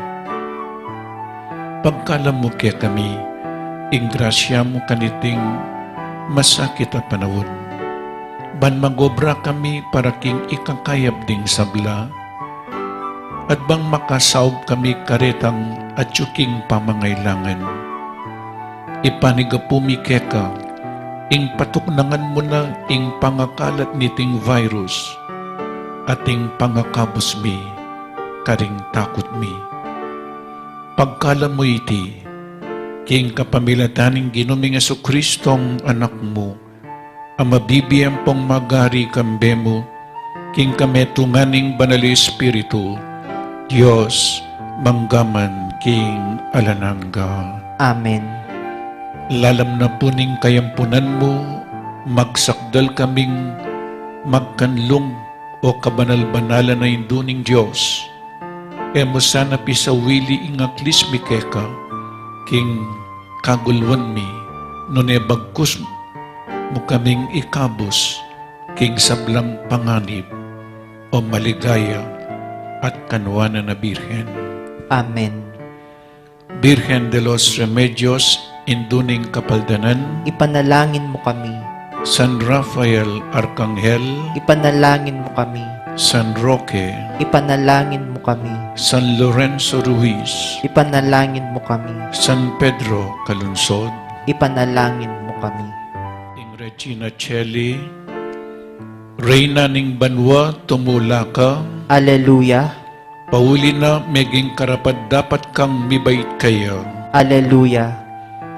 Pagkalam mu kekami ing grasya mu kaniting masakit a panaun, ban mag-obra kami para king ikakayap ding sabla, at bang makasaup kami karetang atyu king pamangailangan. Ipanigapu mi keka ing patuknangan mu na ing pangakalat niting virus, at ing pangakabus mi karing takut mi. Pagkalam mu iti king kapamilatan ning Ginu ming Jesucristong Anak mu, a mabibie ampong magari kambe mu king kametungan ning Banal Espiritu, Dios, mangga man king alang angga. Amen. Lalam na pu ning kayampunan mu, magsakdal kaming magkanlung, O kabanal-banalan a Indu ning Dios. E mu sana pisawili ing aklis mi keka king kaguluan mi, nune bagkus mu kaming ikabus king sablang panganib, O maligaya at kanuanan a Birhen. Amen. Birhen de los Remedios, Indu ning Kapaldanan, ipanalangin mu kami. San Rafael Arkanghel, ipanalangin mu kami. San Roque, ipanalangin mu kami. San Lorenzo Ruiz, ipanalangin mu kami. San Pedro Calungsod, ipanalangin mu kami. Ing Regina Caeli, Reyna ning banua, tumula ka. Aleluya. Pauli na, meging karapat-dapat kang mibait kaya. Aleluya.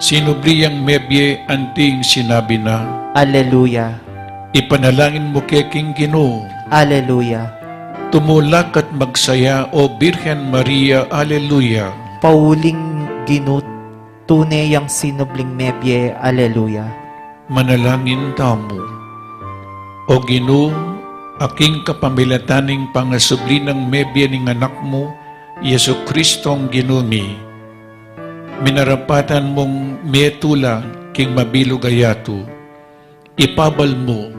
Sinubli yang mebie anti ing sinabi na. Aleluya. Ipanalangin mu ke king Ginu. Aleluya. Tumula ka't magsaya, O Birhen Maria. Aleluya. Pauling Ginu, tune yang sinubling mebie. Aleluya. Manalangin tamu. O Ginu, a king kapamilatan ning pangasubli nang mebie ning Anak mu, Jesucristong Ginu mi, minarapatan mung metula king mabilug a yatu, ipabal mu,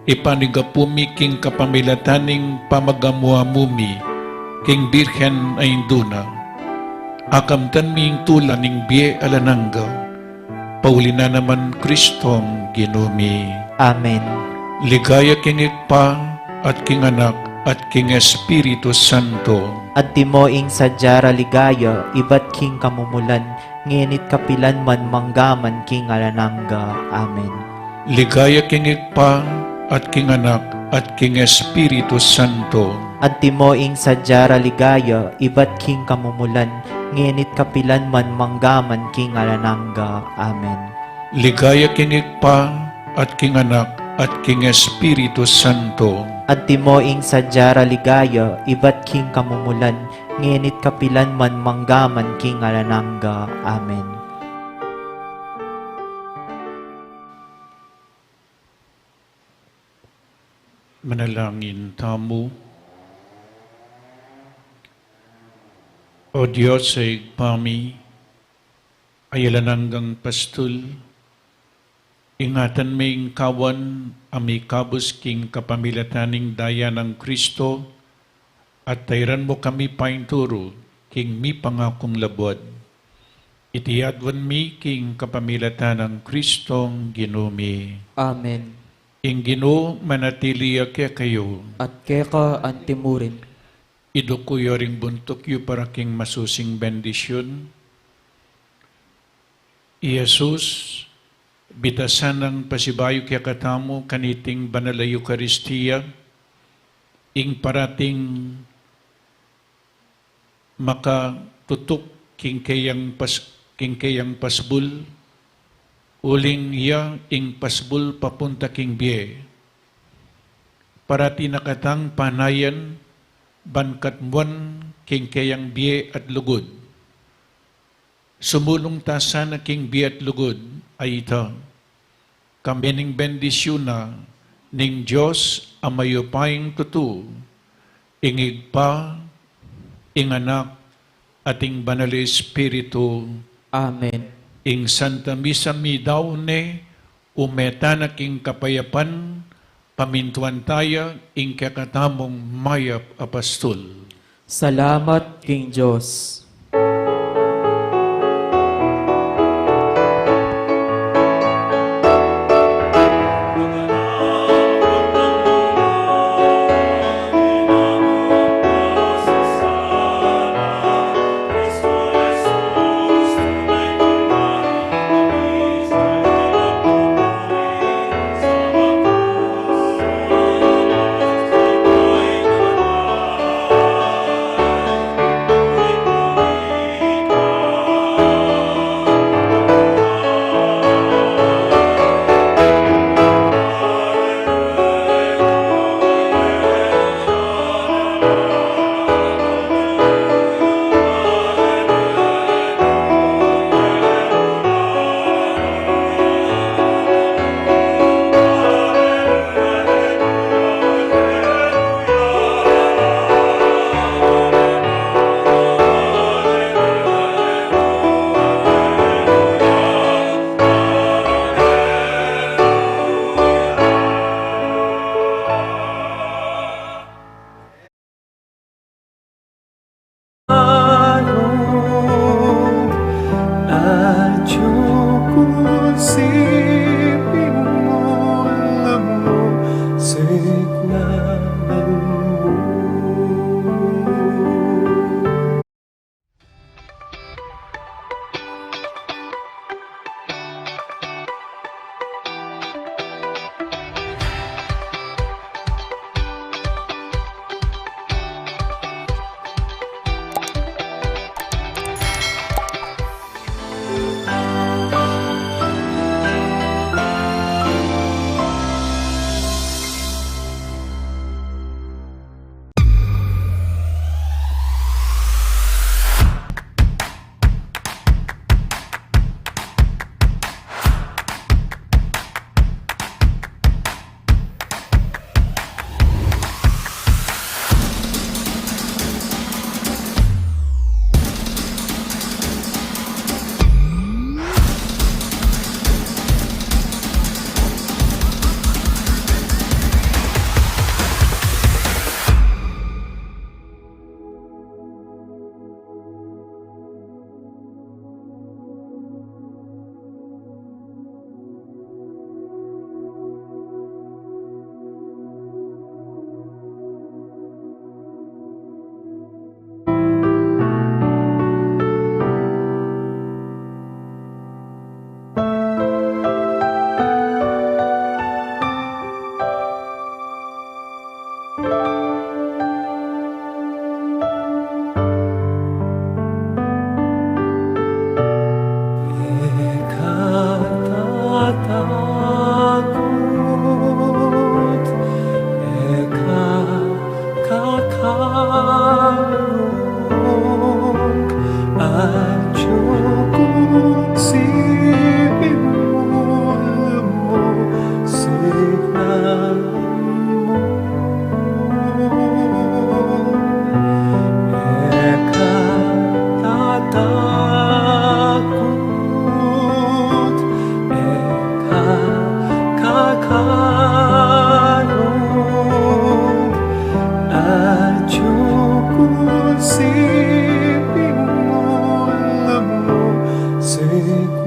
ipanigapu mi king kapamilatan ning pamagamu-amu mi king Birhen a Indu na. Akamtan mi ing tula ning bie alang angga. Pauli na naman Kristong Ginu mi. Amen. Ligaya king Ibpa, at king Anak, at king Espiritu Santo. Antimo ing sadya ra ligaya, ibat king kamumulan, ngeni't kapilan man, manggaman king alang angga. Amen. Ligaya king Ibpa, at king Anak, at king Espiritu Santo. Antimo ing sadya ra ligaya, ibat king kamumulan, ngeni't kapilan man, manggaman king alang angga. Amen. Ligaya king Ibpa, at king Anak, at king Espiritu Santo. Antimo ing sadya ra ligaya, ibat king kamumulan, ngeni't kapilan man, manggaman king alang angga. Amen. Manalangin tamu. O Dios a Ibpa mi, a alang anggang pastul, ingatan me ing kawan a mikabus king kapamilatan ning daya nang Kristo, at tairan mu kami painturu king mipangakung labuad. Iti aduan mi king kapamilatan nang Kristong Ginu mi. Amen. Ing Ginu manatili ya kekayu. At keka antimurin. Iduku yu ring buntuk yu para king masusing bendisyun. I Jesus, bitasan nang pasibayu kekatamu kaniting banal a Eukaristia, ing parating makatutuk king keyang pas-, king keyang pasbul, uling ya ing pasbul papunta king bie. Parati na katang panayan ban katmuan king keyang bie at lugud. Sumulung ta sana king bie at lugud a ita. Kambe ning bendisyun na ning Dios a mayupayang tutu, ing Ibpa, ing Anak, at ing Banal a Espiritu. Amen. Ing Santa Misa midaun ne, ume ta na king kapayapan, pamintuan ta ya ing kekatamung mayap a pastul. Salamat king Dios.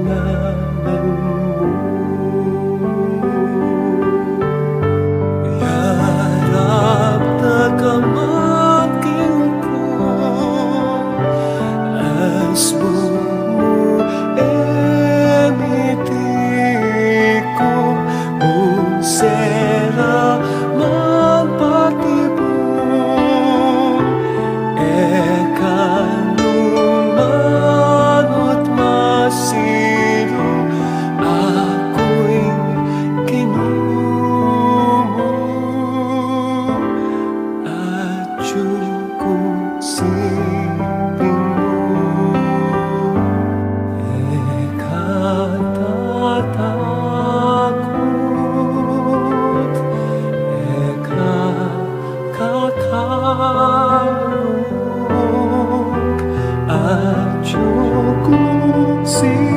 Naman mu. Yarap na ka man king ku, asbut mu e mitiku, unsera man patibu. E ka nu manut masiru, aku ing Ginu mu, atyu ku siping mu. E ka tatakut, e ka kakalung, atyu ku siping